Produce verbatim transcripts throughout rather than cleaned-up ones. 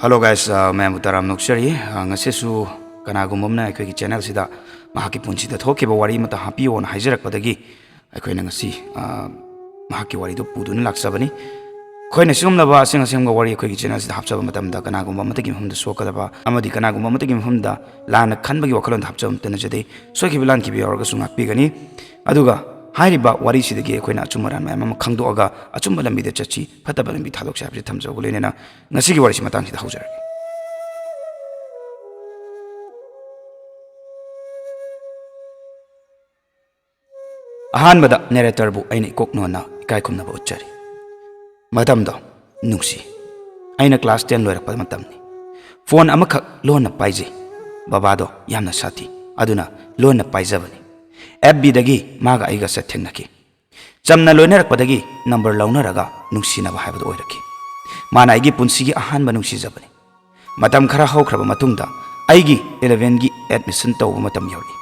Hello guys, ꯑ, ꯃꯌꯥꯝꯕꯨ ꯇꯔꯥꯝꯅ ꯑꯣꯛꯆꯔꯤ꯫ ꯑ, ꯉꯁꯤꯁꯨ ꯀꯅꯥꯒꯨꯝꯕ ꯑꯃꯅ ꯑꯩꯈꯣꯏꯒꯤ channel ꯁꯤꯗ ꯃꯍꯥꯛꯀꯤ ꯄꯨꯟꯁꯤꯗ ꯊꯣꯛꯈꯤꯕ ꯋꯥꯔꯤ ꯑꯃꯇ ꯍꯥꯞꯄꯤꯌꯣꯅ ꯍꯥꯏꯖꯔꯛꯄꯗꯒꯤ ꯑꯩꯈꯣꯏꯅ ꯉꯁꯤ, ꯑ, ꯃꯍꯥꯛꯀꯤ ꯋꯥꯔꯤꯗꯨ ꯄꯨꯗꯨꯅ ꯂꯥꯛꯆꯕꯅꯤ꯫ ꯑꯩꯈꯣꯏꯅ ꯁꯤꯒꯨꯝꯂꯕ ꯑꯁꯦꯡ ꯑꯁꯦꯡꯕ ꯋꯥꯔꯤ ꯑꯩꯈꯣꯏꯒꯤ channel ꯁꯤꯗ ꯍꯥꯞꯆꯕ ꯃꯇꯝꯗ ꯀꯅꯥꯒꯨꯝꯕ ꯑꯃꯠꯇꯒꯤ ꯃꯐꯝꯗ ꯁꯣꯛꯀꯗꯕ ꯑꯃꯗꯤ ꯀꯅꯥꯒꯨꯝꯕ ꯑꯃꯠꯇꯒꯤ ꯃꯐꯝꯗ ꯂꯥꯟꯅ ꯈꯟꯕꯒꯤ ꯋꯥꯈꯜꯂꯣꯟꯗ ꯍꯥꯞꯆꯕ ꯑꯃꯠꯇ ꯅꯠꯆꯗꯦ꯫ ꯁꯣꯏꯈꯤꯕ ꯂꯥꯟꯈꯤꯕ ꯌꯥꯎꯔꯒꯁꯨ ꯉꯥꯛꯄꯤꯒꯅꯤ꯫ ꯑꯗꯨꯒ ꯍꯥꯏꯔꯤꯕ ꯋꯥꯔꯤꯁꯤꯗꯒꯤ ꯑꯩꯈꯣꯏꯅ ꯑꯆꯨꯝ ꯑꯔꯥꯟ ꯃꯌꯥꯝ ꯑꯃ ꯈꯪꯗꯣꯛꯑꯒ ꯑꯆꯨꯝꯕ ꯂꯝꯕꯤꯗ ꯆꯠꯁꯤ, ꯐꯠꯇꯕ ꯂꯝꯕꯤ ꯊꯥꯗꯣꯛꯁꯤ ꯍꯥꯏꯕꯁꯤ ꯊꯝꯖꯕꯒ ꯂꯣꯏꯅꯅ ꯉꯁꯤꯒꯤ ꯋꯥꯔꯤꯁꯤ ꯃꯇꯥꯡꯁꯤꯗ ꯍꯧꯖꯔꯒꯦ꯫ ꯑꯍꯥꯟꯕꯗ narrator ꯕꯨ ꯑꯩꯅ ꯏꯀꯣꯛ ꯅꯣꯟꯅ ꯏꯀꯥꯏ ꯈꯨꯝꯅꯕ ꯎꯠꯆꯔꯤ꯫ ꯃꯇꯝꯗꯣ ꯅꯨꯡꯁꯤ꯫ ꯑꯩꯅ class ten ꯂꯣꯏꯔꯛꯄ ꯃꯇꯝꯅꯤ꯫ Phone ꯑꯃꯈꯛ ꯂꯣꯟꯅ ꯄꯥꯏꯖꯩ꯫ ꯕꯕꯥꯗꯣ ꯌꯥꯝꯅ ꯁꯥꯊꯤ, ꯑꯗꯨꯅ ꯂꯣꯟꯅ ꯄꯥꯏꯖꯕꯅꯤ꯫ F B ꯗꯒꯤ ꯃꯥꯒ ꯑꯩꯒꯁꯦ ꯊꯦꯡꯅꯈꯤ꯫ ꯆꯝꯅ ꯂꯣꯏꯅꯔꯛꯄꯗꯒꯤ number ꯂꯧꯅꯔꯒ ꯅꯨꯡꯁꯤꯅꯕ ꯍꯥꯏꯕꯗꯨ ꯑꯣꯏꯔꯛꯈꯤ꯫ ꯃꯥꯅ ꯑꯩꯒꯤ ꯄꯨꯟꯁꯤꯒꯤ ꯑꯍꯥꯟꯕ ꯅꯨꯡꯁꯤꯖꯕꯅꯤ꯫ ꯃꯇꯝ ꯈꯔ ꯍꯧꯈ꯭ꯔꯕ ꯃꯇꯨꯡꯗ ꯑꯩꯒꯤ eleven ꯒꯤ admission ꯇꯧꯕ ꯃꯇꯝ ꯌꯧꯔꯛꯏ꯫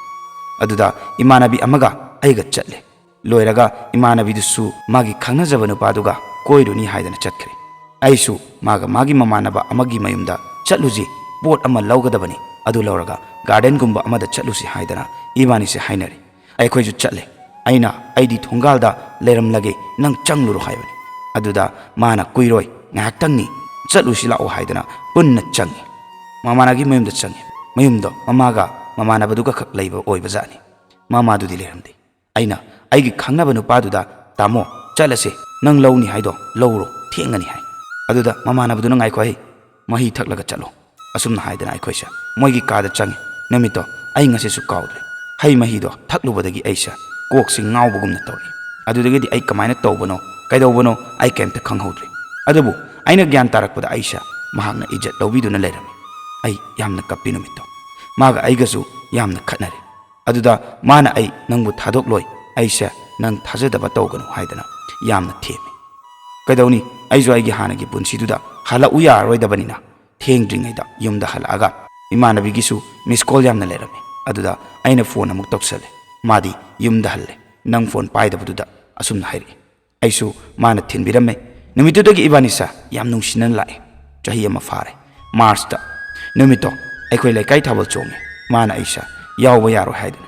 ꯑꯗꯨꯗ ꯏꯃꯥꯟꯅꯕꯤ ꯑꯃꯒ ꯑꯩꯒ ꯆꯠꯂꯦ꯫ ꯂꯣꯏꯔꯒ ꯏꯃꯥꯟꯅꯕꯤꯗꯨꯁꯨ ꯃꯥꯒꯤ ꯈꯪꯅꯖꯕ ꯅꯨꯄꯥꯗꯨꯒ ꯀꯣꯏꯔꯨꯅꯤ ꯍꯥꯏꯗꯅ ꯆꯠꯈ꯭ꯔꯦ꯫ ꯑꯩꯁꯨ ꯃꯥꯒ ꯃꯥꯒꯤ ꯃꯃꯥꯟꯅꯕ ꯑꯃꯒꯤ ꯃꯌꯨꯝꯗ ꯆꯠꯂꯨꯁꯤ, ꯄꯣꯠ ꯑꯃ ꯂꯧꯒꯗꯕꯅꯤ, ꯑꯗꯨ ꯂꯧꯔꯒ garden ꯒꯨꯝꯕ ꯑꯃꯗ ꯆꯠꯂꯨꯁꯤ ꯍꯥꯏꯗꯅ ꯏꯕꯥꯅꯤꯁꯦ ꯍꯥꯏꯅꯔꯦ꯫ ꯑꯩꯈꯣꯏꯁꯨ ꯆꯠꯂꯦ꯫ ꯑꯩꯅ "ꯑꯩꯗꯤ ꯊꯣꯡꯒꯥꯜꯗ ꯂꯩꯔꯝꯂꯒꯦ, ꯅꯪ ꯆꯪꯂꯨꯔꯣ" ꯍꯥꯏꯕꯅꯤ꯫ ꯑꯗꯨꯗ ꯃꯥꯅ "ꯀꯨꯏꯔꯣꯏ, ꯉꯥꯏꯍꯥꯛꯇꯪꯅꯤ, ꯆꯠꯂꯨꯁꯤ ꯂꯥꯛꯑꯣ" ꯍꯥꯏꯗꯅ ꯄꯨꯟꯅ ꯆꯪꯉꯤ꯫ ꯃꯃꯥꯟꯅꯕꯒꯤ ꯃꯌꯨꯝꯗ ꯆꯪꯉꯤ꯫ ꯃꯌꯨꯝꯗꯣ ꯃꯃꯥꯒ ꯃꯃꯥꯟꯅꯕꯗꯨꯒ ꯈꯛ ꯂꯩꯕ ꯑꯣꯏꯕꯖꯥꯠꯅꯤ꯫ ꯃꯃꯥꯗꯨꯗꯤ ꯂꯩꯔꯝꯗꯦ꯫ ꯑꯩꯅ ꯑꯩꯒꯤ ꯈꯪꯅꯕ ꯅꯨꯄꯥꯗꯨꯗ, "ꯇꯥꯃꯣ, ꯆꯠꯂꯁꯦ, ꯅꯪ ꯂꯧꯅꯤ ꯍꯥꯏꯗꯣ ꯂꯧꯔꯣ, ꯊꯦꯡꯉꯅꯤ" ꯍꯥꯏ꯫ ꯑꯗꯨꯗ ꯃꯃꯥꯟꯅꯕꯗꯨꯅ, "ꯉꯥꯏꯈꯣ ꯍꯩ, ꯃꯍꯤ ꯊꯛꯂꯒ ꯆꯠꯂꯣ"꯫ ꯑꯁꯨꯝꯅ ꯍꯥꯏꯗꯅ ꯑꯩꯈꯣꯏꯁꯦ ꯃꯣꯏꯒꯤ ꯀꯥꯗ ꯆꯪꯉꯤ꯫ ꯅꯨꯃꯤꯠꯇꯣ ꯑꯩ ꯉꯁꯤꯁꯨ ꯀꯥꯎꯗ꯭ꯔꯦ꯫ ꯍꯩ ꯃꯍꯤꯗꯣ ꯊꯛꯂꯨꯕꯗꯒꯤ ꯑꯩꯁꯦ ꯀꯣꯛꯁꯤ ꯉꯥꯎꯕꯒꯨꯝꯅ ꯇꯧꯔꯛꯏ꯫ ꯑꯗꯨꯗꯒꯤꯗꯤ ꯑꯩ ꯀꯃꯥꯏꯅ ꯇꯧꯕꯅꯣ, ꯀꯩꯗꯧꯕꯅꯣ, ꯑꯩ ꯀꯩꯝꯇ ꯈꯪꯍꯧꯗ꯭ꯔꯦ꯫ ꯑꯗꯨꯕꯨ ꯑꯩꯅ ꯒ꯭ꯌꯥꯟ ꯇꯥꯔꯛꯄꯗ ꯑꯩꯁꯦ ꯃꯍꯥꯛꯅ ꯏꯖꯠ ꯂꯧꯕꯤꯗꯨꯅ ꯂꯩꯔꯝꯃꯤ꯫ ꯑꯩ ꯌꯥꯝꯅ ꯀꯞꯄꯤ ꯅꯨꯃꯤꯠꯇꯣ꯫ ꯃꯥꯒ ꯑꯩꯒꯁꯨ ꯌꯥꯝꯅ ꯈꯠꯅꯔꯦ꯫ ꯑꯗꯨꯗ ꯃꯥꯅ "ꯑꯩ ꯅꯪꯕꯨ ꯊꯥꯗꯣꯛꯂꯣꯏ, ꯑꯩꯁꯦ ꯅꯪ ꯊꯥꯖꯗꯕ ꯇꯧꯒꯅꯨ" ꯍꯥꯏꯗꯅ ꯌꯥꯝꯅ ꯊꯦꯝꯃꯤ꯫ ꯀꯩꯗꯧꯅꯤ, ꯑꯩꯁꯨ ꯑꯩꯒꯤ ꯍꯥꯟꯅꯒꯤ ꯄꯨꯟꯁꯤꯗꯨꯗ ꯍꯜꯂꯛꯎ ꯌꯥꯔꯔꯣꯏꯗꯕꯅꯤꯅ ꯊꯦꯡꯗ꯭ꯔꯤꯉꯩꯗ ꯌꯨꯝꯗ ꯍꯜꯂꯛꯑꯒ ꯏꯃꯥꯟꯅꯕꯤꯒꯤꯁꯨ miss call ꯌꯥꯝꯅ ꯂꯩꯔꯝꯃꯤ꯫ ꯑꯗꯨꯗ ꯑꯩꯅ phone ꯑꯃꯨꯛ ꯇꯧꯁꯜꯂꯦ꯫ ꯃꯥꯗꯤ ꯌꯨꯝꯗ ꯍꯜꯂꯦ꯫ ꯅꯪ phone ꯄꯥꯏꯗꯕꯗꯨꯗ ꯑꯁꯨꯝꯅ ꯍꯥꯏꯔꯛꯏ꯫ ꯑꯩꯁꯨ ꯃꯥꯅ ꯊꯤꯟꯕꯤꯔꯝꯃꯦ꯫ ꯅꯨꯃꯤꯠꯇꯨꯗꯒꯤ ꯏꯕꯥꯅꯤꯁꯦ ꯌꯥꯝ ꯅꯨꯡꯁꯤꯅꯅ ꯂꯥꯛꯑꯦ꯫ ꯆꯍꯤ ꯑꯃ ꯐꯥꯔꯦ꯫ ꯃꯥꯔꯆꯇ ꯅꯨꯃꯤꯠꯇꯣ ꯑꯩꯈꯣꯏ ꯂꯩꯀꯥꯏ ꯊꯥꯕꯜ ꯆꯣꯡꯉꯦ꯫ ꯃꯥꯅ ꯑꯩꯁꯦ ꯌꯥꯎꯕ ꯌꯥꯔꯣꯏ ꯍꯥꯏꯗꯅ꯫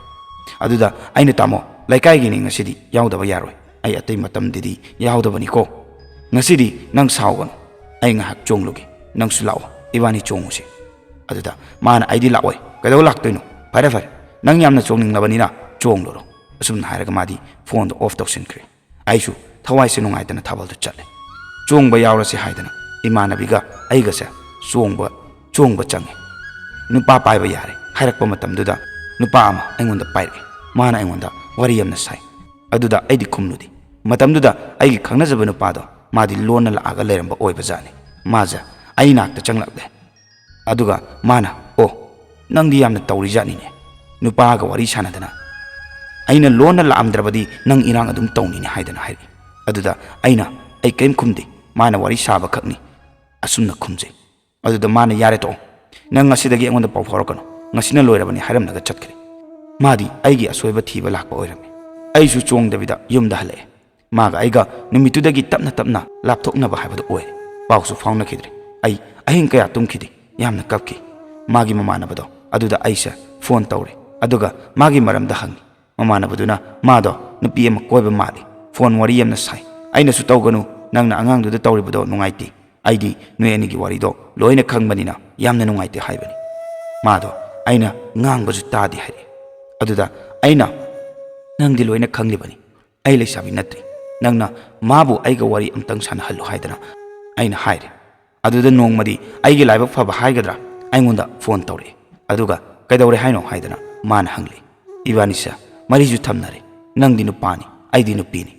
ꯑꯗꯨꯗ ꯑꯩꯅ, "ꯇꯥꯃꯣ, ꯂꯩꯀꯥꯏꯒꯤꯅꯤ, ꯉꯁꯤꯗꯤ ꯌꯥꯎꯗꯕ ꯌꯥꯔꯣꯏ, ꯑꯩ ꯑꯇꯩ ꯃꯇꯝꯗꯗꯤ ꯌꯥꯎꯗꯕꯅꯤꯀꯣ, ꯉꯁꯤꯗꯤ ꯅꯪ ꯁꯥꯎꯒꯅꯨ, ꯑꯩ ꯉꯥꯏꯍꯥꯛ ꯆꯣꯡꯂꯨꯒꯦ, ꯅꯪꯁꯨ ꯂꯥꯛꯑꯣ, ꯏꯕꯥꯅꯤ ꯆꯣꯡꯉꯨꯁꯦ"꯫ ꯑꯗꯨꯗ ꯃꯥꯅ, "ꯑꯩꯗꯤ ꯂꯥꯛꯑꯣꯏ, ꯀꯩꯗꯧ ꯂꯥꯛꯇꯣꯏꯅꯣ? ꯐꯔꯦ ꯐꯔꯦ, ꯅꯪ ꯌꯥꯝꯅ ꯆꯣꯡꯅꯤꯡꯂꯕꯅꯤꯅ ꯆꯣꯡꯂꯨꯔꯣ"꯫ ꯑꯁꯨꯝꯅ ꯍꯥꯏꯔꯒ ꯃꯥꯗꯤ ꯐꯣꯟꯗꯣ ꯑꯣꯐ ꯇꯧꯁꯤꯟꯈ꯭ꯔꯦ꯫ ꯑꯩꯁꯨ ꯊꯋꯥꯏꯁꯦ ꯅꯨꯡꯉꯥꯏꯇꯅ ꯊꯥꯕꯜꯗꯨ ꯆꯠꯂꯦ꯫ ꯆꯣꯡꯕ ꯌꯥꯎꯔꯁꯦ ꯍꯥꯏꯗꯅ ꯏꯃꯥꯟꯅꯕꯤꯒ ꯑꯩꯒꯁꯦ ꯆꯣꯡꯕ, ꯆꯣꯡꯕ ꯆꯪꯉꯦ꯫ ꯅꯨꯄꯥ ꯄꯥꯏꯕ ꯌꯥꯔꯦ ꯍꯥꯏꯔꯛꯄ ꯃꯇꯝꯗꯨꯗ ꯅꯨꯄꯥ ꯑꯃ ꯑꯩꯉꯣꯟꯗ ꯄꯥꯏꯔꯛꯑꯦ꯫ ꯃꯥꯅ ꯑꯩꯉꯣꯟꯗ ꯋꯥꯔꯤ ꯌꯥꯝꯅ ꯁꯥꯏ꯫ ꯑꯗꯨꯗ ꯑꯩꯗꯤ ꯈꯨꯝꯂꯨꯗꯦ꯫ ꯃꯇꯝꯗꯨꯗ ꯑꯩꯒꯤ ꯈꯪꯅꯖꯕ ꯅꯨꯄꯥꯗꯣ ꯃꯥꯗꯤ ꯂꯣꯟꯅ ꯂꯥꯛꯑꯒ ꯂꯩꯔꯝꯕ ꯑꯣꯏꯕꯖꯥꯠꯅꯤ꯫ ꯃꯥꯁꯦ ꯑꯩ ꯅꯥꯛꯇ ꯆꯪꯂꯛꯂꯦ꯫ ꯑꯗꯨꯒ ꯃꯥꯅ, "ꯑꯣ, ꯅꯪꯗꯤ ꯌꯥꯝꯅ ꯇꯧꯔꯤꯖꯥꯠꯅꯤꯅꯦ, ꯅꯨꯄꯥꯒ ꯋꯥꯔꯤ ꯁꯥꯟꯅꯗꯅ꯫ ꯑꯩꯅ ꯂꯣꯟꯅ ꯂꯥꯛꯑꯝꯗ꯭ꯔꯕꯗꯤ ꯅꯪ ꯏꯔꯥꯡ ꯑꯗꯨꯝ ꯇꯧꯅꯤꯅꯦ" ꯍꯥꯏꯗꯅ ꯍꯥꯏꯔꯛꯏ꯫ ꯑꯗꯨꯗ ꯑꯩꯅ, "ꯑꯩ ꯀꯔꯤꯝ ꯈꯨꯝꯗꯦ, ꯃꯥꯅ ꯋꯥꯔꯤ ꯁꯥꯕ ꯈꯛꯅꯤ", ꯑꯁꯨꯝꯅ ꯈꯨꯝꯖꯩ꯫ ꯑꯗꯨꯗ ꯃꯥꯅ, "ꯌꯥꯔꯦ, ꯇꯣꯛꯑꯣ, ꯅꯪ ꯉꯁꯤꯗꯒꯤ ꯑꯩꯉꯣꯟꯗ ꯄꯥꯎ ꯐꯥꯎꯔꯛꯀꯅꯨ, ꯉꯁꯤꯅ ꯂꯣꯏꯔꯕꯅꯤ" ꯍꯥꯏꯔꯝꯂꯒ ꯆꯠꯈ꯭ꯔꯦ꯫ ꯃꯥꯗꯤ ꯑꯩꯒꯤ ꯑꯁꯣꯏꯕ ꯊꯤꯕ ꯂꯥꯛꯄ ꯑꯣꯏꯔꯝꯃꯤ꯫ ꯑꯩꯁꯨ ꯆꯣꯡꯗꯕꯤꯗ ꯌꯨꯝꯗ ꯍꯜꯂꯛꯑꯦ꯫ ꯃꯥꯒ ꯑꯩꯒ ꯅꯨꯃꯤꯠꯇꯨꯗꯒꯤ ꯇꯞꯅ ꯇꯞꯅ ꯂꯥꯞꯊꯣꯛꯅꯕ ꯍꯥꯏꯕꯗꯨ ꯑꯣꯏꯔꯦ꯫ ꯄꯥꯎꯁꯨ ꯐꯥꯎꯅꯈꯤꯗ꯭ꯔꯦ꯫ ꯑꯩ ꯑꯍꯤꯡ ꯀꯌꯥ ꯇꯨꯝꯈꯤꯗꯦ꯫ ꯌꯥꯝꯅ ꯀꯞꯈꯤ꯫ ꯃꯥꯒꯤ ꯃꯃꯥꯟꯅꯕꯗꯣ ꯑꯗꯨꯗ ꯑꯩꯁꯦ ꯐꯣꯟ ꯇꯧꯔꯦ, ꯑꯗꯨꯒ ꯃꯥꯒꯤ ꯃꯔꯝꯗ ꯍꯪꯉꯤ꯫ ꯃꯃꯥꯟꯅꯕꯗꯨꯅ ꯃꯥꯗꯣ ꯅꯨꯄꯤ ꯑꯃ ꯀꯣꯏꯕ ꯃꯥꯜꯂꯤ, ꯐꯣꯟ ꯋꯥꯔꯤ ꯌꯥꯝꯅ ꯁꯥꯏ꯫ ꯑꯩꯅꯁꯨ, "ꯇꯧꯒꯅꯨ, ꯅꯪꯅ ꯑꯉꯥꯡꯗꯨꯗ ꯇꯧꯔꯤꯕꯗꯣ ꯅꯨꯡꯉꯥꯏꯇꯦ꯫ ꯑꯩꯗꯤ ꯅꯣꯏ ꯑꯅꯤꯒꯤ ꯋꯥꯔꯤꯗꯣ ꯂꯣꯏꯅ ꯈꯪꯕꯅꯤꯅ ꯌꯥꯝꯅ ꯅꯨꯡꯉꯥꯏꯇꯦ" ꯍꯥꯏꯕꯅꯤ꯫ ꯃꯥꯗꯣ ꯑꯩꯅ ꯉꯥꯡꯕꯁꯨ ꯇꯥꯗꯦ ꯍꯥꯏꯔꯛꯑꯦ꯫ ꯑꯗꯨꯗ ꯑꯩꯅ, "ꯅꯪꯗꯤ ꯂꯣꯏꯅ ꯈꯪꯂꯤꯕꯅꯤ, ꯑꯩ ꯂꯩꯁꯥꯕꯤ ꯅꯠꯇ꯭ꯔꯤ, ꯅꯪꯅ ꯃꯥꯕꯨ ꯑꯩꯒ ꯋꯥꯔꯤ ꯑꯝꯇꯪ ꯁꯥꯟꯅꯍꯜꯂꯨ" ꯍꯥꯏꯗꯅ ꯑꯩꯅ ꯍꯥꯏꯔꯦ꯫ ꯑꯗꯨꯗ ꯅꯣꯡꯃꯗꯤ ꯑꯩꯒꯤ ꯂꯥꯏꯕꯛ ꯐꯕ ꯍꯥꯏꯒꯗ꯭ꯔꯥ, ꯑꯩꯉꯣꯟꯗ ꯐꯣꯟ ꯇꯧꯔꯛꯑꯦ꯫ ꯑꯗꯨꯒ "ꯀꯩꯗꯧꯔꯦ ꯍꯥꯏꯅꯣ?" ꯍꯥꯏꯗꯅ ꯃꯥꯅ ꯍꯪꯂꯛꯑꯦ꯫ ꯏꯕꯥꯅꯤꯁꯦ ꯃꯔꯤꯁꯨ ꯊꯝꯅꯔꯦ꯫ "ꯅꯪꯗꯤ ꯅꯨꯄꯥꯅꯤ, ꯑꯩꯗꯤ ꯅꯨꯄꯤꯅꯤ,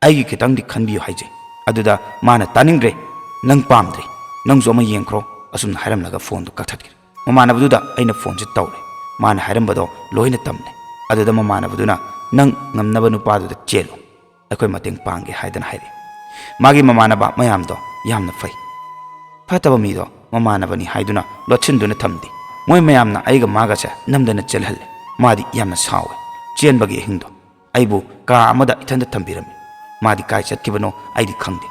ꯑꯩꯒꯤ ꯈꯤꯇꯪꯗꯤ ꯈꯟꯕꯤꯌꯨ" ꯍꯥꯏꯖꯩ꯫ ꯑꯗꯨꯗ ꯃꯥꯅ, "ꯇꯥꯅꯤꯡꯗ꯭ꯔꯦ, ꯅꯪ ꯄꯥꯝꯗ꯭ꯔꯦ, ꯅꯪꯁꯨ ꯑꯃ ꯌꯦꯡꯈ꯭ꯔꯣ", ꯑꯁꯨꯝꯅ ꯍꯥꯏꯔꯝꯂꯒ ꯐꯣꯟꯗꯨ ꯀꯛꯊꯠꯈ꯭ꯔꯦ꯫ ꯃꯃꯥꯟꯅꯕꯗꯨꯗ ꯑꯩꯅ ꯐꯣꯟꯁꯦ ꯇꯧꯔꯦ꯫ ꯃꯥꯅ ꯍꯥꯏꯔꯝꯕꯗꯣ ꯂꯣꯏꯅ ꯇꯝꯂꯦ꯫ ꯑꯗꯨꯗ ꯃꯃꯥꯟꯅꯕꯗꯨꯅ, "ꯅꯪ ꯉꯝꯅꯕ ꯅꯨꯄꯥꯗꯨꯗ ꯆꯦꯜꯂꯨ, ꯑꯩꯈꯣꯏ ꯃꯇꯦꯡ ꯄꯥꯡꯒꯦ" ꯍꯥꯏꯗꯅ ꯍꯥꯏꯔꯛꯑꯦ꯫ ꯃꯥꯒꯤ ꯃꯃꯥꯟꯅꯕ ꯃꯌꯥꯝꯗꯣ ꯌꯥꯝꯅ ꯐꯩ꯫ ꯐꯠꯇꯕ ꯃꯤꯗꯣ ꯃꯃꯥꯟꯅꯕꯅꯤ ꯍꯥꯏꯗꯨꯅ ꯂꯣꯠꯁꯤꯟꯗꯨꯅ ꯊꯝꯗꯦ꯫ ꯃꯣꯏ ꯃꯌꯥꯝꯅ ꯑꯩꯒ ꯃꯥꯒꯁꯦ ꯅꯝꯗꯅ ꯆꯦꯜꯍꯜꯂꯦ꯫ ꯃꯥꯗꯤ ꯌꯥꯝꯅ ꯁꯥꯎꯋꯦ꯫ ꯆꯦꯟꯕꯒꯤ ꯑꯍꯤꯡꯗꯣ ꯑꯩꯕꯨ ꯀꯥ ꯑꯃꯗ ꯏꯊꯟꯗ ꯊꯝꯕꯤꯔꯝꯃꯤ꯫ ꯃꯥꯗꯤ ꯀꯥꯏ ꯆꯠꯈꯤꯕꯅꯣ ꯑꯩꯗꯤ ꯈꯪꯗꯦ꯫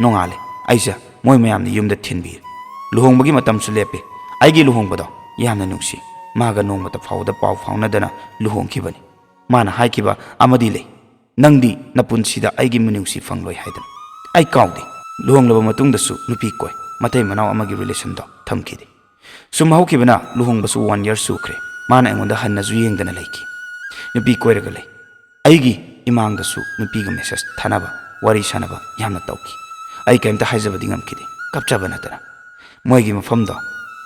ꯅꯣꯡꯉꯥꯜꯂꯦ, ꯑꯩꯁꯦ ꯃꯣꯏ ꯃꯌꯥꯝꯅ ꯌꯨꯝꯗ ꯊꯤꯟꯕꯤꯔꯦ꯫ ꯂꯨꯍꯣꯡꯕꯒꯤ ꯃꯇꯝꯁꯨ ꯂꯦꯞꯄꯦ꯫ ꯑꯩꯒꯤ ꯂꯨꯍꯣꯡꯕꯗꯣ ꯌꯥꯝꯅ ꯅꯨꯡꯁꯤ꯫ ꯃꯥꯒ ꯅꯣꯡꯃꯇ ꯐꯥꯎꯕꯗ ꯄꯥꯎ ꯐꯥꯎꯅꯗꯅ ꯂꯨꯍꯣꯡꯈꯤꯕꯅꯤ꯫ ꯃꯥꯅ ꯍꯥꯏꯈꯤꯕ ꯑꯃꯗꯤ ꯂꯩ, "ꯅꯪꯗꯤ ꯅꯄꯨꯟꯁꯤꯗ ꯑꯩꯒꯤ ꯃꯤꯅꯨꯡꯁꯤ ꯐꯪꯂꯣꯏ" ꯍꯥꯏꯗꯅ꯫ ꯑꯩ ꯀꯥꯎꯗꯦ꯫ ꯂꯨꯍꯣꯡꯂꯕ ꯃꯇꯨꯡꯗꯁꯨ ꯅꯨꯄꯤ ꯀꯣꯏ, ꯃꯇꯩ ꯃꯅꯥꯎ ꯑꯃꯒꯤ ꯔꯤꯂꯦꯁꯟꯗꯣ ꯊꯝꯈꯤꯗꯦ꯫ ꯁꯨꯝ ꯍꯧꯈꯤꯕꯅ ꯂꯨꯍꯣꯡꯕꯁꯨ ꯋꯥꯟ ꯌꯔ ꯁꯨꯈ꯭ꯔꯦ꯫ ꯃꯥꯅ ꯑꯩꯉꯣꯟꯗ ꯍꯟꯅꯁꯨ ꯌꯦꯡꯗꯅ ꯂꯩꯈꯤ꯫ ꯅꯨꯄꯤ ꯀꯣꯏꯔꯒ ꯂꯩ꯫ ꯑꯩꯒꯤ ꯏꯃꯥꯡꯗꯁꯨ ꯅꯨꯄꯤꯒ ꯃꯦꯁꯦꯖ ꯊꯥꯅꯕ, ꯋꯥꯔꯤ ꯁꯥꯟꯅꯕ ꯌꯥꯝꯅ ꯇꯧꯈꯤ꯫ ꯑꯩ ꯀꯔꯤꯝꯇ ꯍꯥꯏꯖꯕꯗꯤ ꯉꯝꯈꯤꯗꯦ, ꯀꯞꯆꯕ ꯅꯠꯇꯅ꯫ ꯃꯣꯏꯒꯤ ꯃꯐꯝꯗꯣ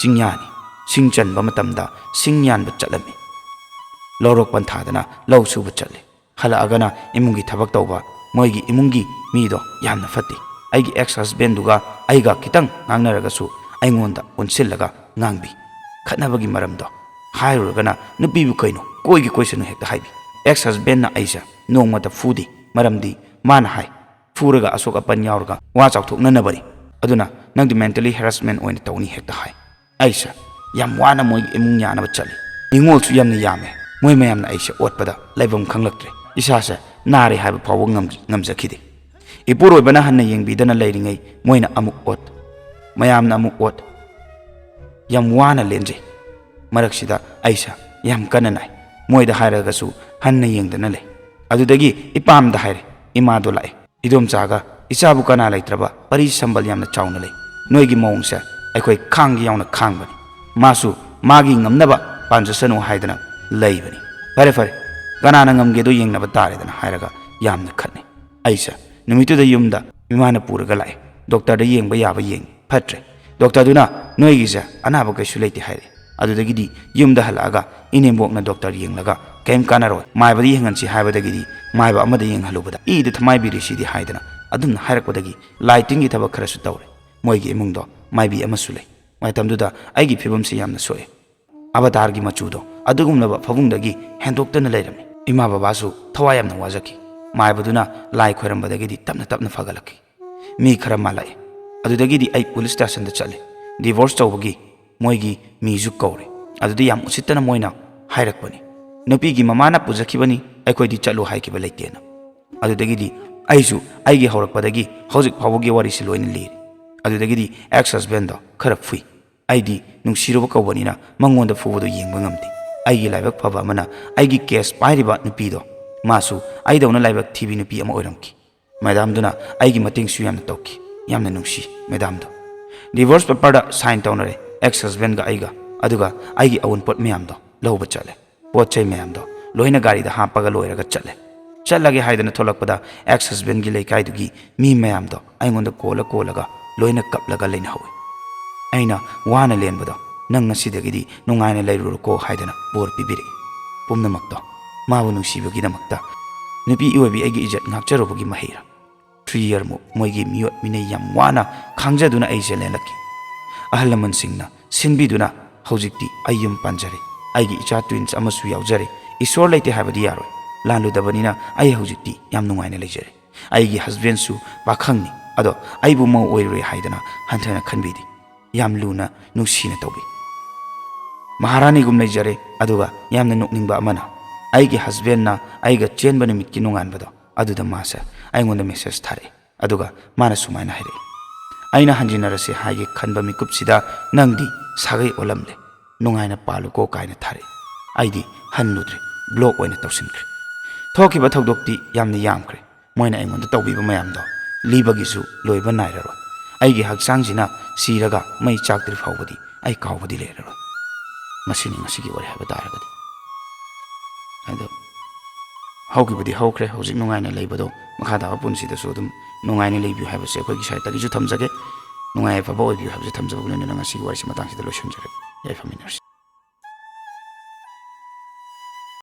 ꯆꯤꯡꯌꯥꯅꯤ꯫ ꯁꯤꯡ ꯆꯟꯕ ꯃꯇꯝꯗ ꯁꯤꯡ ꯌꯥꯟꯕ ꯆꯠꯂꯝꯃꯤ꯫ ꯂꯧꯔꯣꯛ ꯄꯟꯊꯥꯗꯅ ꯂꯧ ꯁꯨꯕ ꯆꯠꯂꯤ꯫ ꯍꯜꯂꯛꯑꯒꯅ ꯏꯃꯨꯡꯒꯤ ꯊꯕꯛ ꯇꯧꯕ, ꯃꯣꯏꯒꯤ ꯏꯃꯨꯡꯒꯤ ꯃꯤꯗꯣ ꯌꯥꯝꯅ ꯐꯠꯇꯦ꯫ ꯑꯩꯒꯤ ꯑꯦꯛꯁ ꯍꯁꯕꯦꯟꯗꯨꯒ ꯑꯩꯒ ꯈꯤꯇꯪ ꯉꯥꯡꯅꯔꯒꯁꯨ ꯑꯩꯉꯣꯟꯗ ꯑꯣꯟꯁꯤꯜꯂꯒ ꯉꯥꯡꯕꯤ꯫ ꯈꯠꯅꯕꯒꯤ ꯃꯔꯝꯗꯣ ꯍꯥꯏꯔꯨꯔꯒꯅ ꯅꯨꯄꯤꯕꯨ ꯀꯩꯅꯣ ꯀꯣꯏꯒꯤ ꯀꯣꯏꯁꯅꯨ ꯍꯦꯛꯇ ꯍꯥꯏꯕꯤ꯫ ꯑꯦꯛꯁ ꯍꯁꯕꯦꯟꯅ ꯑꯩꯁꯦ ꯅꯣꯡꯃꯇ ꯐꯨꯗꯦ, ꯃꯔꯝꯗꯤ ꯃꯥꯅ ꯍꯥꯏ, "ꯐꯨꯔꯒ ꯑꯁꯣꯛ ꯑꯄꯟ ꯌꯥꯎꯔꯒ ꯋꯥ ꯆꯥꯎꯊꯣꯛꯅꯅꯕꯅꯤ, ꯑꯗꯨꯅ ꯅꯪꯗꯤ ꯃꯦꯟꯇꯦꯜꯂꯤ ꯍꯦꯔꯥꯁꯃꯦꯟ ꯑꯣꯏꯅ ꯇꯧꯅꯤ" ꯍꯦꯛꯇ ꯍꯥꯏ꯫ ꯑꯩꯁꯦ ꯌꯥꯝ ꯋꯥꯅ ꯃꯣꯏꯒꯤ ꯏꯃꯨꯡ ꯌꯥꯅꯕ ꯆꯠꯂꯤ꯫ ꯅꯤꯉꯣꯜꯁꯨ ꯌꯥꯝꯅ ꯌꯥꯝꯃꯦ꯫ ꯃꯣꯏ ꯃꯌꯥꯝꯅ ꯑꯩꯁꯦ ꯑꯣꯠꯄꯗ ꯂꯩꯐꯝ ꯈꯪꯂꯛꯇ꯭ꯔꯦ꯫ ꯏꯁꯥꯁꯦ ꯅꯥꯔꯦ ꯍꯥꯏꯕ ꯐꯥꯎꯕ ꯉꯝ-, ꯉꯝꯖꯈꯤꯗꯦ꯫ ꯏꯄꯨꯔꯣꯏꯕꯅ ꯍꯟꯅ ꯌꯦꯡꯕꯤꯗꯅ ꯂꯩꯔꯤꯉꯩ ꯃꯣꯏꯅ ꯑꯃꯨꯛ ꯑꯣꯠ, ꯃꯌꯥꯝꯅ ꯑꯃꯨꯛ ꯑꯣꯠ꯫ ꯌꯥꯝ ꯋꯥꯅ ꯂꯦꯟꯖꯩ꯫ ꯃꯔꯛꯁꯤꯗ ꯑꯩꯁꯦ ꯌꯥꯝ ꯀꯟꯅ ꯅꯥꯏ꯫ ꯃꯣꯏꯗ ꯍꯥꯏꯔꯒꯁꯨ ꯍꯟꯅ ꯌꯦꯡꯗꯅ ꯂꯩ꯫ ꯑꯗꯨꯗꯒꯤ ꯏꯄꯥꯝꯗ ꯍꯥꯏꯔꯦ, ꯏꯃꯥꯗꯣ ꯂꯥꯛꯑꯦ꯫ "ꯏꯗꯣꯝꯆꯥꯒ ꯏꯆꯥꯕꯨ ꯀꯅꯥ ꯂꯩꯇ꯭ꯔꯕ ꯄꯔꯤ ꯁꯝꯕꯜ ꯌꯥꯝꯅ ꯆꯥꯎꯅ ꯂꯩ꯫ ꯅꯣꯏꯒꯤ ꯃꯑꯣꯡꯁꯦ ꯑꯩꯈꯣꯏ ꯈꯥꯡꯒꯦ ꯌꯥꯎꯅ ꯈꯥꯡꯕꯅꯤ꯫ ꯃꯥꯁꯨ ꯃꯥꯒꯤ ꯉꯝꯅꯕ ꯄꯥꯟꯖꯁꯅꯨ" ꯍꯥꯏꯗꯅ ꯂꯩꯕꯅꯤ꯫ "ꯐꯔꯦ, ꯐꯔꯦ, ꯀꯅꯥꯅ ꯉꯝꯒꯦꯗꯣ ꯌꯦꯡꯅꯕ ꯇꯥꯔꯦꯗꯅ" ꯍꯥꯏꯔꯒ ꯌꯥꯝꯅ ꯈꯠꯅꯩ꯫ ꯑꯩꯁꯦ ꯅꯨꯃꯤꯠꯇꯨꯗ ꯌꯨꯝꯗ ꯏꯃꯥꯅ ꯄꯨꯔꯒ ꯂꯥꯛꯑꯦ꯫ ꯗꯣꯛꯇꯔꯗ ꯌꯦꯡꯕ ꯌꯥꯕ ꯌꯦꯡꯉꯤ, ꯐꯠꯇ꯭ꯔꯦ꯫ ꯗꯣꯛꯇꯔꯗꯨꯅ "ꯅꯣꯏꯒꯤꯁꯦ ꯑꯅꯥꯕ ꯀꯩꯁꯨ ꯂꯩꯇꯦ" ꯍꯥꯏꯔꯛꯑꯦ꯫ ꯑꯗꯨꯗꯒꯤꯗꯤ ꯌꯨꯝꯗ ꯍꯜꯂꯛꯑꯒ ꯏꯅꯦꯝꯕꯣꯛꯅ ꯗꯣꯛꯇꯔ ꯌꯦꯡꯂꯒ "ꯀꯩꯝ ꯀꯥꯟꯅꯔꯣꯏ, ꯃꯥꯏꯕꯗ ꯌꯦꯡꯍꯟꯁꯤ" ꯍꯥꯏꯕꯗꯒꯤꯗꯤ ꯃꯥꯏꯕ ꯑꯃꯗ ꯌꯦꯡꯍꯜꯂꯨꯕꯗ "ꯏꯗ ꯊꯃꯥꯏꯕꯤꯔꯤꯁꯤꯗꯤ" ꯍꯥꯏꯗꯅ ꯑꯗꯨꯝꯅ ꯍꯥꯏꯔꯛꯄꯗꯒꯤ ꯂꯥꯏ ꯇꯤꯟꯒꯤ ꯊꯕꯛ ꯈꯔꯁꯨ ꯇꯧꯔꯦ꯫ ꯃꯣꯏꯒꯤ ꯏꯃꯨꯡꯗꯣ ꯃꯥꯏꯕꯤ ꯑꯃꯁꯨ ꯂꯩ꯫ ꯃꯇꯝꯗꯨꯗ ꯑꯩꯒꯤ ꯐꯤꯕꯝꯁꯤ ꯌꯥꯝꯅ ꯁꯣꯛꯑꯦ꯫ ꯑꯕꯇꯥꯔꯒꯤ ꯃꯆꯨꯗꯣ ꯑꯗꯨꯒꯨꯝꯂꯕ ꯐꯃꯨꯡꯗꯒꯤ ꯍꯦꯟꯗꯣꯛꯇꯅ ꯂꯩꯔꯝꯃꯤ꯫ ꯏꯃꯥ ꯕꯕꯥꯁꯨ ꯊꯋꯥꯏ ꯌꯥꯝꯅ ꯋꯥꯖꯈꯤ꯫ ꯃꯥꯏꯕꯗꯨꯅ ꯂꯥꯏ ꯈꯣꯏꯔꯝꯕꯗꯒꯤꯗꯤ ꯇꯞꯅ ꯇꯞꯅ ꯐꯒꯠꯂꯛꯈꯤ꯫ ꯃꯤ ꯈꯔ ꯃꯥꯜꯂꯛꯑꯦ꯫ ꯑꯗꯨꯗꯒꯤꯗꯤ ꯑꯩ ꯄꯨꯂꯤꯁ ꯁ꯭ꯇꯦꯁꯟꯗ ꯆꯠꯂꯦ꯫ ꯗꯤꯚꯣꯔꯁ ꯇꯧꯕꯒꯤ ꯃꯣꯏꯒꯤ ꯃꯤꯁꯨ ꯀꯧꯔꯦ꯫ ꯑꯗꯨꯗ ꯌꯥꯝ ꯎꯁꯤꯠꯇꯅ ꯃꯣꯏꯅ ꯍꯥꯏꯔꯛꯄꯅꯤ, "ꯅꯨꯄꯤꯒꯤ ꯃꯃꯥꯅ ꯄꯨꯖꯈꯤꯕꯅꯤ, ꯑꯩꯈꯣꯏꯗꯤ ꯆꯠꯂꯨ ꯍꯥꯏꯈꯤꯕ ꯂꯩꯇꯦꯅ"꯫ ꯑꯗꯨꯗꯒꯤꯗꯤ ꯑꯩꯁꯨ ꯑꯩꯒꯤ ꯍꯧꯔꯛꯄꯗꯒꯤ ꯍꯧꯖꯤꯛ ꯐꯥꯎꯕꯒꯤ ꯋꯥꯔꯤꯁꯤ ꯂꯣꯏꯅ ꯂꯤꯔꯦ꯫ ꯑꯗꯨꯗꯒꯤꯗꯤ ꯑꯦꯛꯁ ꯍꯁꯕꯦꯟꯗꯣ ꯈꯔ ꯐꯨꯏ꯫ ꯑꯩꯗꯤ ꯅꯨꯡꯁꯤꯔꯨꯕ ꯀꯧꯕꯅꯤꯅ ꯃꯉꯣꯟꯗ ꯐꯨꯕꯗꯣ ꯌꯦꯡꯕ ꯉꯝꯗꯦ꯫ ꯑꯩꯒꯤ ꯂꯥꯏꯕꯛ ꯐꯕ ꯑꯃꯅ ꯑꯩꯒꯤ ꯀꯦꯁ ꯄꯥꯏꯔꯤꯕ ꯅꯨꯄꯤꯗꯣ, ꯃꯥꯁꯨ ꯑꯩꯗꯧꯅ ꯂꯥꯏꯕꯛ ꯊꯤꯕꯤ ꯅꯨꯄꯤ ꯑꯃ ꯑꯣꯏꯔꯝꯈꯤ꯫ ꯃꯦꯗꯥꯝꯗꯨꯅ ꯑꯩꯒꯤ ꯃꯇꯦꯡꯁꯨ ꯌꯥꯝꯅ ꯇꯧꯈꯤ꯫ ꯌꯥꯝꯅ ꯅꯨꯡꯁꯤ ꯃꯦꯗꯥꯝꯗꯣ꯫ ꯗꯤꯚꯣꯔꯁ ꯄꯦꯄꯔꯗ ꯁꯥꯏꯟ ꯇꯧꯅꯔꯦ ꯑꯦꯛꯁ ꯍꯁꯕꯦꯟꯒ ꯑꯩꯒ, ꯑꯗꯨꯒ ꯑꯩꯒꯤ ꯑꯋꯨꯟꯄꯣꯠ ꯃꯌꯥꯝꯗꯣ ꯂꯧꯕ ꯆꯠꯂꯦ꯫ ꯄꯣꯠ ꯆꯩ ꯃꯌꯥꯝꯗꯣ ꯂꯣꯏꯅ ꯒꯥꯔꯤꯗ ꯍꯥꯞꯄꯒ ꯂꯣꯏꯔꯒ ꯆꯠꯂꯦ꯫ ꯆꯠꯂꯒꯦ ꯍꯥꯏꯗꯅ ꯊꯣꯛꯂꯛꯄꯗ ꯑꯦꯛꯁ ꯍꯁꯕꯦꯟꯒꯤ ꯂꯩꯀꯥꯏꯗꯨꯒꯤ ꯃꯤ ꯃꯌꯥꯝꯗꯣ ꯑꯩꯉꯣꯟꯗ ꯀꯣꯜꯂ ꯀꯣꯜꯂꯒ ꯂꯣꯏꯅ ꯀꯞꯂꯒ ꯂꯩꯅꯍꯧꯏ꯫ ꯑꯩꯅ ꯋꯥꯅ ꯂꯦꯟꯕꯗꯣ ꯅꯪ ꯉꯁꯤꯗꯒꯤꯗꯤ ꯅꯨꯡꯉꯥꯏꯅ ꯂꯩꯔꯨꯔꯣꯀꯣ ꯍꯥꯏꯗꯅ ꯕꯣꯔ ꯄꯤꯕꯤꯔꯛꯏ꯫ ꯄꯨꯝꯅꯃꯛꯇꯣ ꯃꯥꯕꯨ ꯅꯨꯡꯁꯤꯕꯒꯤꯗꯃꯛꯇ꯫ ꯅꯨꯄꯤ ꯑꯣꯏꯕꯤ ꯑꯩꯒꯤ ꯏꯖꯠ ꯉꯥꯛꯆꯔꯨꯕꯒꯤ ꯃꯍꯩꯔ? ꯊ꯭ꯔꯤ ꯌꯔꯃꯨꯛ ꯃꯣꯏꯒꯤ ꯃꯤꯑꯣꯠ ꯃꯤꯅꯩ ꯌꯥꯝ ꯋꯥꯅ ꯈꯥꯡꯖꯗꯨꯅ ꯑꯩꯁꯦ ꯂꯦꯟꯂꯛꯈꯤ꯫ ꯑꯍꯜ ꯂꯃꯟꯁꯤꯡꯅ ꯁꯤꯟꯕꯤꯗꯨꯅ ꯍꯧꯖꯤꯛꯇꯤ ꯑꯩ ꯌꯨꯝ ꯄꯥꯟꯖꯔꯦ꯫ ꯑꯩꯒꯤ ꯏꯆꯥ ꯇ꯭ꯋꯤꯟꯁ ꯑꯃꯁꯨ ꯌꯥꯎꯖꯔꯦ꯫ ꯏꯁꯣꯔ ꯂꯩꯇꯦ ꯍꯥꯏꯕꯗꯤ ꯌꯥꯔꯣꯏ꯫ ꯂꯥꯜꯂꯨꯗꯕꯅꯤꯅ ꯑꯩ ꯍꯧꯖꯤꯛꯇꯤ ꯌꯥꯝ ꯅꯨꯡꯉꯥꯏꯅ ꯂꯩꯖꯔꯦ꯫ ꯑꯩꯒꯤ ꯍꯁꯕꯦꯟꯁꯨ ꯄꯥꯈꯪꯅꯤ, ꯑꯗꯣ ꯑꯩꯕꯨ ꯃꯧ ꯑꯣꯏꯔꯨꯔꯦ ꯍꯥꯏꯗꯅ ꯍꯟꯊꯅ ꯈꯟꯕꯤꯗꯦ꯫ ꯌꯥꯝ ꯂꯨꯅ ꯅꯨꯡꯁꯤꯅ ꯇꯧꯕꯤ꯫ ꯃꯍꯥꯔꯥꯅꯤꯒꯨꯝ ꯂꯩꯖꯔꯦ꯫ ꯑꯗꯨꯒ ꯌꯥꯝꯅ ꯅꯣꯛꯅꯤꯡꯕ ꯑꯃꯅ, ꯑꯩꯒꯤ ꯍꯁꯕꯦꯟꯅ ꯑꯩꯒ ꯆꯦꯟꯕ ꯅꯨꯃꯤꯠꯀꯤ ꯅꯣꯡꯉꯥꯟꯕꯗꯣ, ꯑꯗꯨꯗ ꯃꯥꯁꯦ ꯑꯩꯉꯣꯟꯗ ꯃꯦꯁꯦꯖ ꯊꯥꯔꯛꯑꯦ꯫ ꯑꯗꯨꯒ ꯃꯥꯅ ꯁꯨꯃꯥꯏꯅ ꯍꯥꯏꯔꯛꯑꯦ, "ꯑꯩꯅ ꯍꯟꯖꯤꯟꯅꯔꯁꯦ ꯍꯥꯏꯒꯦ ꯈꯟꯕ ꯃꯤꯀꯨꯞꯁꯤꯗ ꯅꯪꯗꯤ ꯁꯥꯒꯩ ꯑꯣꯜꯂꯝꯂꯦ꯫ ꯅꯨꯡꯉꯥꯏꯅ ꯄꯥꯜꯂꯨꯀꯣ" ꯀꯥꯏꯅ ꯊꯥꯔꯛꯑꯦ꯫ ꯑꯩꯗꯤ ꯍꯜꯂꯨꯗ꯭ꯔꯦ, ꯕ꯭ꯂꯣꯛ ꯑꯣꯏꯅ ꯇꯧꯁꯤꯟꯈ꯭ꯔꯦ꯫ ꯊꯣꯛꯈꯤꯕ ꯊꯧꯗꯣꯛꯇꯤ ꯌꯥꯝꯅ ꯌꯥꯝꯈ꯭ꯔꯦ꯫ ꯃꯣꯏꯅ ꯑꯩꯉꯣꯟꯗ ꯇꯧꯕꯤꯕ ꯃꯌꯥꯝꯗꯣ ꯂꯤꯕꯒꯤꯁꯨ ꯂꯣꯏꯕ ꯅꯥꯏꯔꯔꯣꯏ꯫ ꯑꯩꯒꯤ ꯍꯛꯆꯥꯡꯁꯤꯅ ꯁꯤꯔꯒ ꯃꯩ ꯆꯥꯛꯇ꯭ꯔꯤ ꯐꯥꯎꯕꯗꯤ ꯑꯩ ꯀꯥꯎꯕꯗꯤ ꯂꯩꯔꯔꯣꯏ꯫ ꯃꯁꯤꯅꯤ ꯉꯁꯤꯒꯤ ꯋꯥꯔꯤ ꯍꯥꯏꯕ ꯇꯥꯔꯒꯗꯤ꯫ ꯑꯗꯣ ꯍꯧꯈꯤꯕꯗꯤ ꯍꯧꯈ꯭ꯔꯦ, ꯍꯧꯖꯤꯛ ꯅꯨꯡꯉꯥꯏꯅ ꯂꯩꯕꯗꯣ ꯃꯈꯥ ꯇꯥꯕ ꯄꯨꯟꯁꯤꯗꯁꯨ ꯑꯗꯨꯝ ꯅꯨꯡꯉꯥꯏꯅ ꯂꯩꯕꯤꯌꯨ ꯍꯥꯏꯕꯁꯦ ꯑꯩꯈꯣꯏꯒꯤ ꯁꯥꯏꯠꯇꯒꯤꯁꯨ ꯊꯝꯖꯒꯦ꯫ ꯅꯨꯡꯉꯥꯏ ꯌꯥꯏꯐꯕ ꯑꯣꯏꯕꯤꯌꯨ ꯍꯥꯏꯕꯁꯦ ꯊꯝꯖꯕꯒ ꯂꯣꯏꯅꯅ ꯉꯁꯤꯒꯤ ꯋꯥꯔꯤꯁꯤ ꯃꯇꯥꯡꯁꯤꯗ ꯂꯣꯏꯁꯤꯟꯖꯔꯒꯦ꯫ ꯌꯥꯏꯐꯃꯤꯟꯅꯔꯁꯤ꯫